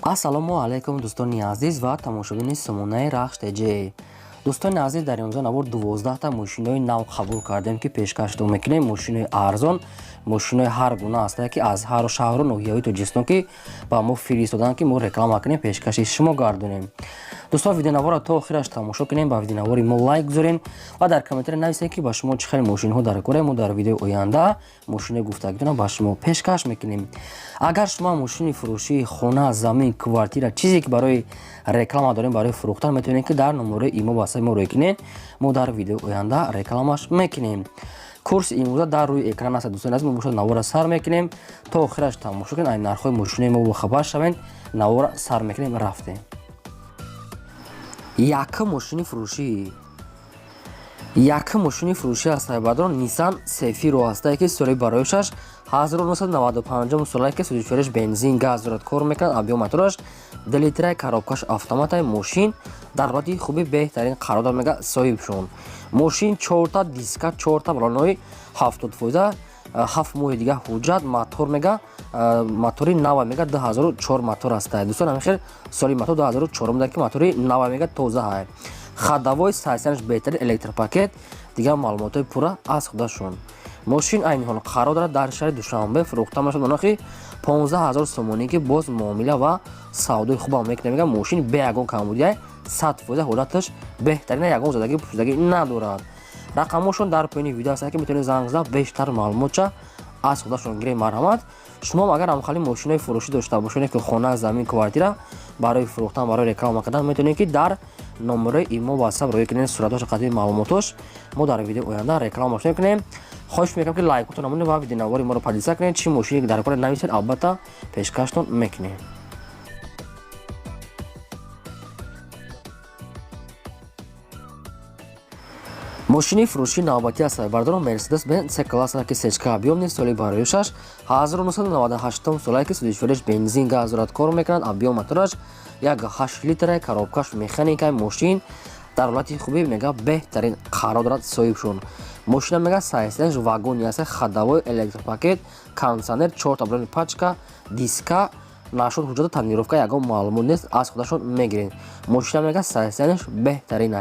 Ассалому алайкум, дӯстони азиз ва тамошобини сомонаи Рахш ТЖ. Дӯстони азиз, дар имрӯза навор 12та мошинои нав қабул кардем, ки пешкаштон мекунем. Мошинои арзон, мошинои ҳар гуна ҳастае, ки аз ҳар шаҳру ноҳияҳои Тоҷикистон ки ба мо фиристоданд, ки мо реклама кунем, пешкаши шумо гардонем. Дӯстон, видеонаворро то охираш тамошо кунем, ба видеонавори мо лайк гузорем ва дар комментария нависед, ки ба шумо чӣ хел мошинҳо дар кора. Мо дар видеои оянда мошинои гуфтагитонро ба шумо пешкаш мекунем. Агар шумо мошини фурӯшии хона, замин, квартира, чизе ки барои реклама дорем, барои фурӯхтан, метавонед, ки дар номерои имо васаи мо рӯй кунед. Мо дар видеои оянда рекламаш мекунем. Курси имрӯза дар рӯи экран аст. Дӯстони азиз, мо бошад навора сар мекунем, то охираш тамошо кунед, ай нархҳои мошинои мо бохабар шавед. Навора сар мекунем, рафтем. Якум мошини фурӯшӣ, якум мошини фурӯшӣ аст, бародарон, Nissan Cefiro ҳастае, ки соли бароишаш 1995 солае, ки сӯзишвориш бензин, газ дорад, кор мекунад, объём мотораш 2 литра, коробкаш автоматай. Мошин дар ҳолати хуби беҳтарин қарор дорад, мега соҳибшон. Мошин чорта диска, чорта балонои 70%, 7 моҳи дига ҳуҷҷат. Мотор мега мотори нава, мега 2004 мотор ҳастае. Дӯстон, ҳамин хел соли мотор 2004 ки мотори нава, мега тоза ҳай, ходовой состояниеш беҳтарин, электропакет, дигар маълумотҳои пурра аз худашон. Мошин айни ҳол қарор дорад дар шаҳри Душанбе, фурӯхта мешавад ба нархи 15 000 сомонӣ, ки боз муомила ва савдои хубам мекунад. Мега мошин бе ягон камбудия, 100%, ҳолаташ беҳтарина, ягон задагӣ, пӯшидагӣ надорад. Рақамҳошон дар поёни видео ҳастанд, ки метавонед занг зада, бештар маълумотча аз худашон гиред. Марҳамат, шумо агар ҳамхали мошинои фурӯшӣ дошта бошед, ки хона, замин, квартира барои фурӯхтан, барои реклама кардан, метавонед, ки дар номерои имо ватсап рӯй кунед. Суратҳош, қатъи маълумотош мо дар видеои оянда рекламаш мекунем. Хоҳиш мекунам, ки лайкотон намонед ва видеонавори моро подписаться кунед. Чӣ мошине ки дар кора, нависед, албатта пешкаштон мекунем. Мошини фурӯшии навбатӣ аст, бародарон, Мерседес Бенз С класс, ки сечка объёмный, соли бароишаш 1998 солае, ки сӯзишвориш бензин, газ дорад, кор мекунад, объём мотораш 1,8 литра, коробкаш механика. Мошин дар ҳолати хубӣ, мега беҳтарин қарор дорад соҳибшон. Мошина мега состояниеш вагони аст, ходовой, электропакет, кондитсионер, чорта балони пачка, диска. Нашуд ҳуҷҷату тонировка ягон маълумот нест, аз худашон мегиред. Мошина мега состояниеш беҳтарин.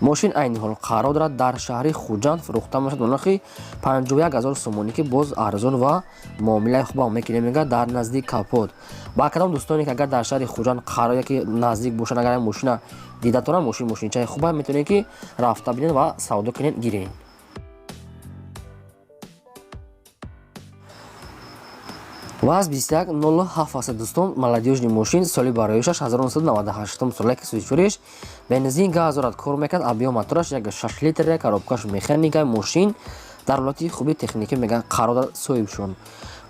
Мошин айни ҳол қарор дорад дар шаҳри Хуҷанд, фурӯхта мешавад ба нархи 51 000 сомонӣ, ки боз арзон ва муомилаи хубам мекунем. Мега дар наздик капот. Ба кадом дӯстоне ки агар дар шаҳри Хуҷанд қарор яки наздик бошанд, агар мошина дида тонанд, мошин мошинчаи хуба, метавонед, ки рафта бинед ва савдо кунед, гиред. ВАЗ 2107 аст, дӯстон, молодёжный мошин, соли бароишаш 1998 соле, ки сӯзишвориш бензин, газ дорад, кор мекунад, объём мотораш 1,6 литр, коробкаш механика. Мошин дар ҳолати хуби техникӣ мега қарор дорад соҳибшон.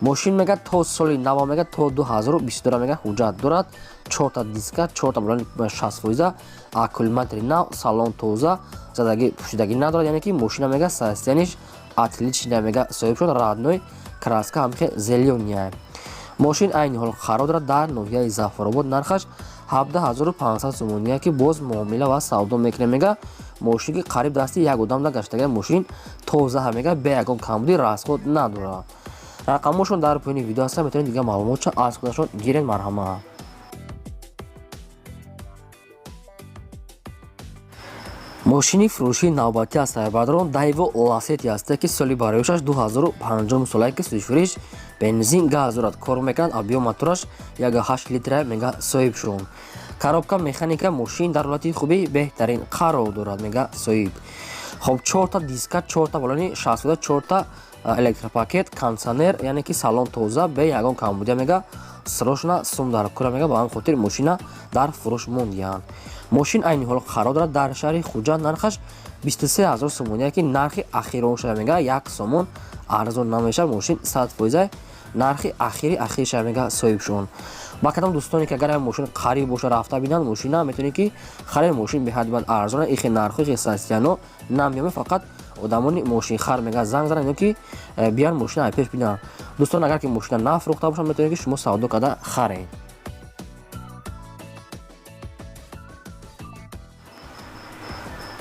Мошин мега то соли нава, мега то 2022 мега ҳуҷҷат дорад, чорта диска, чорта балони 60%, аккумулятори нав, салон тоза, задагӣ, пӯшидагӣ надорад, яъне ки мошина мега состояниеш отличная, мега соҳибшон, родной краска ҳамихе зелёная. Мошин айни ҳол қарор дорад дар ноҳияи Зафаробод, нархаш 17 500 сомония, ки боз муомила ва савдо мекунем. Мега мошин ки қариб дасти як одам да гаштага, мошин тоза, мега бе ягон камбуди, расход надорад. Рақамҳошон дар поёни видео ҳастанд, метавонед дигар маълумотша аз худашон гиред. Марҳамат. Мошини фурӯшии навбатӣ аст, бародарон, Дайво Ласети ҳаста, ки соли бароишаш 2005 солае, ки сӯзишвориш бензин, газ дорад, кор мекунад, объём мотораш 1,8 литра, мега соҳибшон, коробка механика. Мошин дар ҳолати хуби беҳтарин қарор дорад, мега соҳиб. Хоб, чорта диска, чорта балони 60, чорта электропакет, кондитсионер, яъне ки салон тоза, бе ягон камбудия. Мега срочно сум дар кора, мега ба ҳамин хотир мошина дар фурӯш мондиҳанд. Мошин айни ҳол қарор дорад дар шаҳри Хуҷанд, нархаш 23 000 сомония, ки нархи ахирон шуда, мега як сомон арзон намешавад. Мошин 100%, нархи ахири ахирша, мега соҳибшон. Ба кадом дӯстоне ки агар мошин қариб боша, рафта бинанд мошина, метавонед, ки харид. Мошин беҳад бад арзона, ихе нархо, ихе состояниё намеёбед. Фақат одамони мошинхар мега занг зананд ё ки биян мошина пеш бинанд. Дӯстон, агар ки мошина нафурӯхта бошанд, метавонед, ки шумо савдо карда харед.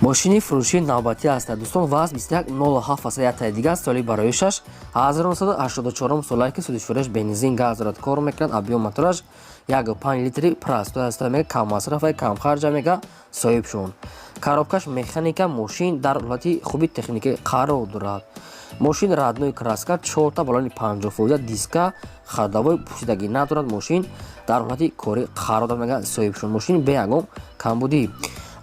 Мошини фурӯшии навбатӣ аст, дӯстон, ВАЗ 2107 аст, яктаи дигар, соли барои 6 1984 солае, ки сӯзишвориаш бензин, газ дорад, кор мекунад. Объём мотораш 1,5 литри простой аст, мега каммасраф ва камхарҷа, мега соҳибшон. Коробкаш механика. Мошин дар ҳолати хуби техникӣ қарор дорад. Мошин родной краска, чорта балони 50%, диска, ходовой пӯшидагӣ надорад. Мошин дар ҳолати корӣ қарор дорад, мега соҳибшон. Мошин бе ягон камбудӣ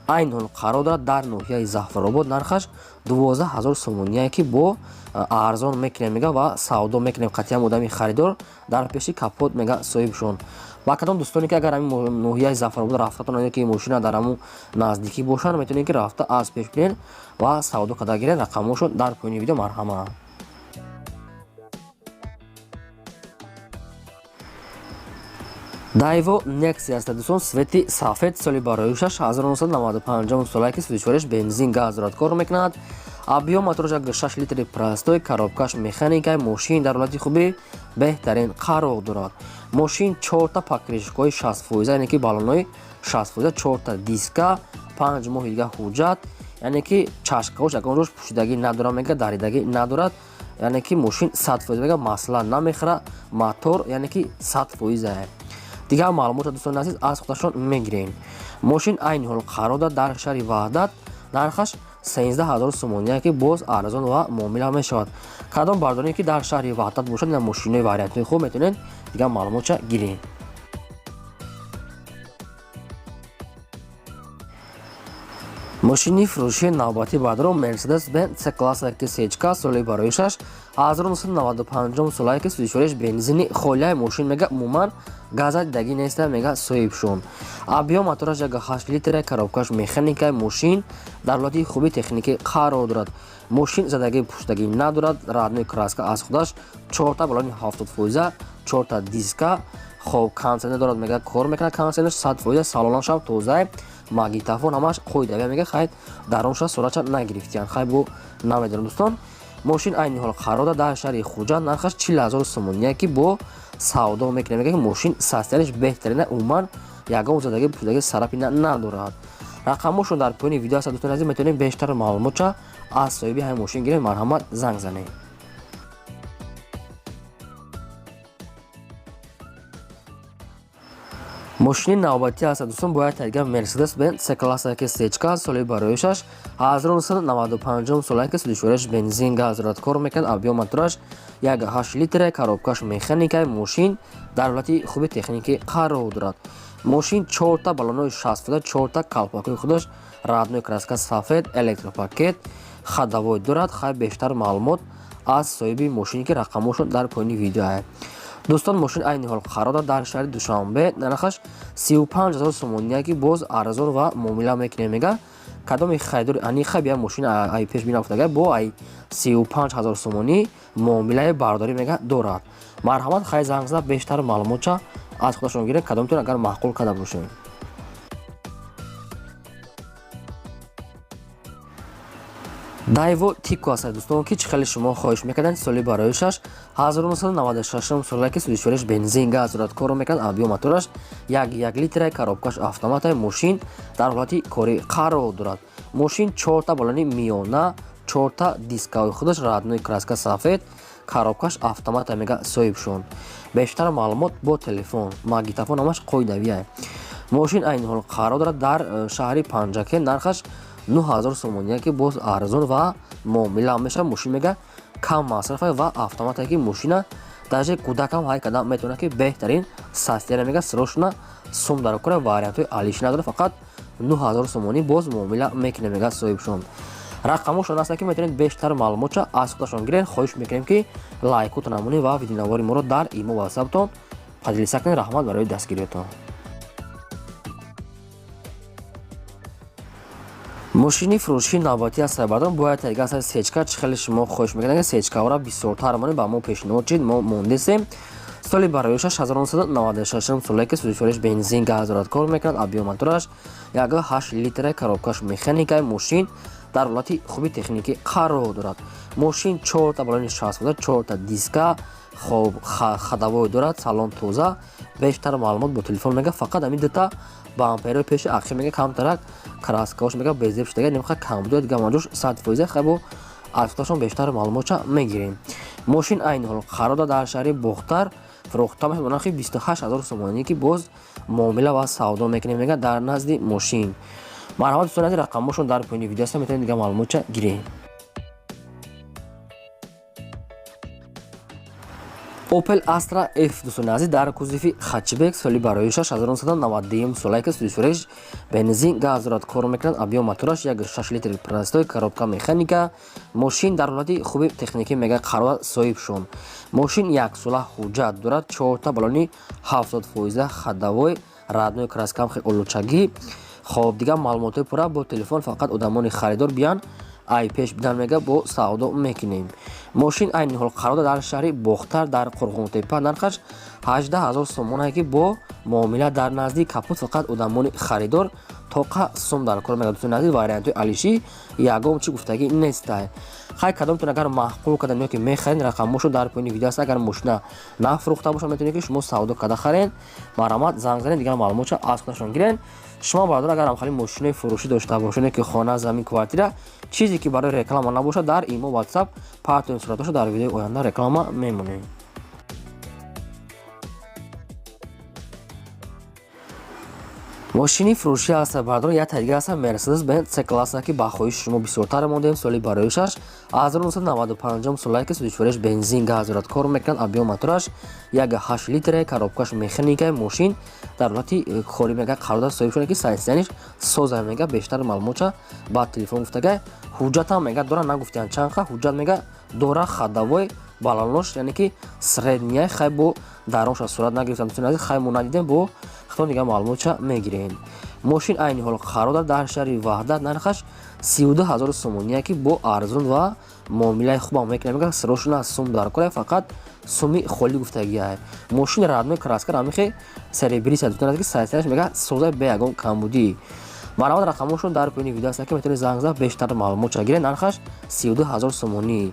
айн ҳол қарор дорад дар ноҳияи Зафаробод. Нархаш 12 000 сомоние, ки бо арзон мекунем, мега, ва савдо мекунем қатъиян одами харидор дар пеши капот, мега соҳибшон. Ба кадом дӯстоне, ки агар ҳамин ноҳияи Зафаробод рафтатон, ки мошина дар ҳамун наздикӣ бошанд, метавонед, ки рафта аз пеш бинед ва савдо карда гиред. Рақамҳошон дар поёни видео, марҳамат. Дайво Некси аст, дӯстон, цвети сафед, соли барои 6 1995 солае, ки сӯзишвориш бензин, газ дорад, кор мекунад. Объём мотораш 6 литри простой, коробкаш механика. Мошин дар ҳолати хуби беҳтарин қарор дорад. Мошин чорта покрышкаҳои 60%, яъне ки баллонҳои 60%, чорта диска, 5 моҳи дига ҳуҷҷат, яъне ки чашкаҳош ягон рӯз пӯшидагӣ надорад, мега, даридагӣ надорад, яъне ки мошин 100%, мега, масла намехӯра мотор, яъне ки 100%. Дигар маълумотро, дӯстони азиз, аз худашон мегирем. Мошин айни ҳол қарор дорад дар шаҳри Ваҳдат. Нархаш 13 000 сомоние, ки боз арзон ва муомила мешавад. Кадом бардоре, ки дар шаҳри Ваҳдат бошад, ина мошинои вариантҳои хуб, метавонед дигар маълумотша гирем. Мошини фурӯшии навбатӣ баъдро Мерседес Бенз С класса, ки сечка, соли барои 6 1995 солае, ки сӯзишвориш бензини холияи. Мошин, мега, умуман газа дидагӣ неста, мега соҳибшон. Объём мотораш 1,8 литра, коробкаш механика. Мошин дар ҳолати хуби техникӣ қарор дорад. Мошин задагӣ пуштагӣ надорад, родной краска аз худаш, чорта балони 70%, чорта диска. Хоб, кондиционер дорад, мега, кор мекунад кондиционер 100%. Салонашам тозае, магнитофон ҳамаш қоидавия, мега. Хай, даронша суратша нагирифтиян, хай, бо намедонам, дӯстон. Мошин айни ҳол қарор дорад дар шаҳри Хуҷанд. Нархаш 40 000 сомоние, ки бо савдо мекунем. Мега, ки мошин состояниеш беҳтарина, умуман ягон задагӣ пӯшидагӣ сарапина надорад. Рақамҳошон дар поёни видео аст, дӯстони азиз, метавонем бештар маълумотша аз соҳиби ҳамин мошин гирем. Марҳамат, занг занед. Мошини навбатӣ аст, дӯстон, бояд тайга Мерседес Бенз С класса, ки сечка, соли барои 6 1995 солае, ки сӯзишвориш бензин, газ дорад, кор мекунад. Объём мотораш 1,8 литра, коробкаш механика. Мошин дар ҳолати хуби техникӣ қарор дорад. Мошин чорта баллонҳои 60%, чорта калпакҳои худаш родной краска сафед, электропакет, ходовой дорад. Хай, бештар маълумот аз соҳиби мошине, ки рақамҳошон дар поёни видео. Дӯстон, мошин айни ҳол қарор дорад дар шаҳри Душанбе. Нархаш 35 000 сомоние, ки боз арзон ва муомила мекунем, мега. Кадоми харидори аниқа бия мошин ай пеш бинафтага, бо ай 35 000 сомонӣ муомилаи бардорӣ, мега, дорад. Марҳамат, хай, занг зада бештар маълумотша аз худашон гиред, кадомтон агар маъқул карда бошед. Дайво Тико аст, дӯстон, ки чӣ хеле шумо хоҳиш мекарданд. Соли барои 6 1996 соле, ки сӯзишвориш бензин, газ дорад, корро мекунад. Объём мотораш 1,1 литра, коробкаш автомата. Мошин дар ҳолати корӣ қарор дорад. Мошин чорта балони миёна, чорта дискаҳои худаш родной краска сафед, коробкаш автомата, мега соҳибшон. Бештар маълумот бо телефон. Магнитофон ҳамаш қоидавия. Мошин айни ҳол қарор дорад дар шаҳри Панҷакент. Нархаш 9000 сомоние, ки боз арзон ва муомила мешавад. Мошин, мега, кам масрафа ва автомате, ки мошина даже кӯдакам ҳай карда метавонад, ки беҳтарин состояние, мега, срочно сум дар кора, вариантҳои алиш надорад. Фақат 9000 сомонӣ боз муомила мекунем, мега соҳибшон. Рақамҳошон ҳастанд, ки метавонед бештар маълумотша аз худашон гиред. Хоҳиш мекунем, ки лайкотон намонед ва видеонавори моро дар имо ватсаптон поделиться кунед. Раҳмат барои дастгириятон. Мошини фурӯшии навбатӣ аз сайбардон бояд тайга сари сечка. Чӣ хеле шумо хоҳиш мекунед, сечкаҳоро бисёртар монед, ба мо пешниҳод чид, мо мондесем. Соли барои 6 1996 соле, ки сӯзишвориш бензин, газ дорад, кор мекунад. Объём мотораш 1,8 литра, коробкаш механика. Мошин дар ҳолати хуби техникӣ қарор дорад. Мошин чорта балони 60%, чорта диска, Хоб, ходовой дорад, салон тоза. Бештар маълумот бо телефон мега. Фақат ҳамин дута бамперои пеши ақиб мега камтарак краскаош мега безеб шудага, немха камбудои дига манҷош 100%. Хай, бо аз бештар маълумотша мегирем. Мошин айни ҳол қарор дорад дар шаҳри Бохтар, фурӯхта мешавад бо нархи 28 ҳазор сомонӣ, ки боз муомила ва савдо мекунем мега дар назди мошин. Марҳамат, дӯстони азиз, рақамҳошон дар поёни видео аст, метавонед дига маълумотша гирем. Opel Astra F, дӯстони азиз, дар кузови хэтчбек, соли барои 1992 солае ки сӯзишвориш бензин, газ дорад, кор мекунад. Объём мотораш 1,6 литр, простой, коробка механика. Мошин дар ҳолати хуби техникӣ мега қарор соҳиб шуд. Мошин яксола ҳуҷҷат дорад, чорта баллони 70%, ходовой, родной краскам хеле олучагӣ. Хоб, дигар маълумотҳои пурра бо телефон, фақат одамони харидор биян, ай пеш бидан мега, бо савдо мекунем. Мошин айни ҳол қарор дар шаҳри Бохтар, дар Қурғонтепа, нархаш 18 ҳазор сомонае, ки бо муомила дар назди капот, фақат одамони харидор тоқа сум дар кор мега. Дӯстони азиз, вариантҳои алишӣ ягон чӣ гуфтагӣ нестай. Хай, кадомтон агар маъқул кардам ё ки мехаред, рақамҳошо дар поёни видео аст. Агар мошина нафурӯхта бошад, метавонед ки шумо савдо карда харед. Марҳамат, занг занед, дигар маълумотша аз худашон гиред. Шумо, бародар, агар ҳамхали мошинои фурӯшӣ дошта бошед, ки хона, замин, квартира, чизе ки барои реклама набошад, дар имо, WhatsApp партоен суратҳошо, дар видеои оянда реклама мемонем. Мошини фурӯшӣ аст, бародар, як дигар аст, Мерседес Бенз С класса, ки ба хоҳиши шумо бисёртар мондем. Соли бароишаш 1995 солае ки сӯзишвориш бензин, газ дорад, кор мекунад. Объём мотораш 1,8 литре, коробкаш механика. Мошин дар ҳолати корӣ мега қарор соҳиб шуда, ки состояниш соза мега. Бештар маълумотша ба телефон гуфтага. Ҳуҷҷатам мега дора, нагуфтиян чанд ҳуҷҷат мега дора. Ходовой баланош, яъне ки средняя. Хай, бо даронша сурат нагирифтам, дӯстони азиз, хай, мо надидем, бо хато дигар маълумотша мегирем. Мошин айни ҳол қарор дорад дар шаҳри Ваҳдат, нархаш 32 ҳазор сомония, ки бо арзон ва муомилаи хубам мекунад мега. Срошна сум дар кора, фақат суми холӣ гуфтагиай. Мошин родной краска, рамихи серебриса, дӯстони азиз, ки состояниш мега соза, бе ягон камбудӣ. Марҳамат, рақамҳошон дар поёни видео аст, ки метавонед занг зад, бештар маълумотша гиред. Нархаш 32 ҳазор сомонӣ.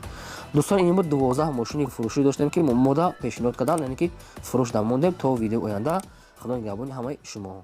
Дӯстон, ин буд 12 мошини фурӯшӣ доштем, ки мода пешниҳод кардам, яъне ки фурӯш намондем. То видеои оянда, худо нигаҳбони ҳамаи шумо.